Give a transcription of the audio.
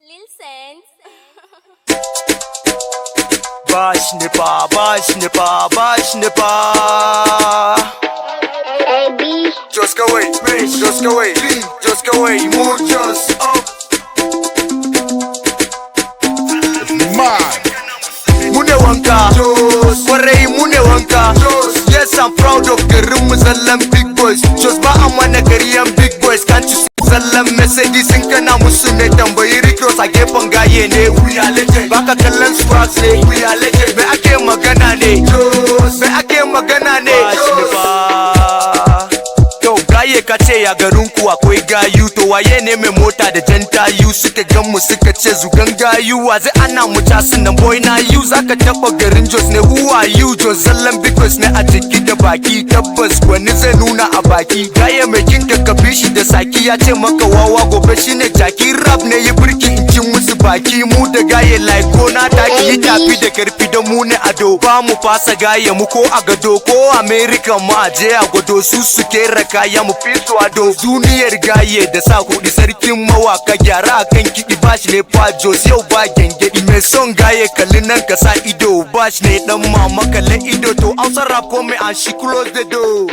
Lil Sense. Bash ne pa, bash ne pa, bash ne pa. A B. Just go away, just go away, just go away, move just up. Mad. Mune wanka, kwarai mune wanka. Yes, I'm proud of garin mu, zallan big boys. Just ba a mana kariyan big boys. Can't you see zallan Mercedes in kana musu ne? Tambayi Rick Ross a gefen gaye ne. We are legend. Baka kallon swags ne. We are legend. Me ake magana ne? Me ake magana ne? Yau gaye ka ce ya garin ku akwai gayu, to waye ne mai mota da jan tayu? Suka gan mu suka ce zugan gayu, wa zai ana mu casu nan? Boy na you, zaka taba garin Jos ne? Who are you? Jos zallan big boys ne a jiki da baki, tabbas wani zai nuna a baki. Gaye mai kinka ka bi shi da saki, ya ce maka wawa, gobe shine jaki. Rap ne yi birki in ci musu baki, mu da gaye like gona taki yi tafi da karfi da mu ne ado, ba mu fasa gaye mu ko a gado ko America mu a je a gwado su su kera kaya mu fi su ado. Duniyar gaye da sa kuɗi, sarkin mawaka gyara akan kiɗi, bashi ne fa Jos yau ba gyangyaɗi. Mai son gaye kalli nan ka sa ido, bashi ne dan mama kalle ido, to Hausa rap ko mai and she close the door.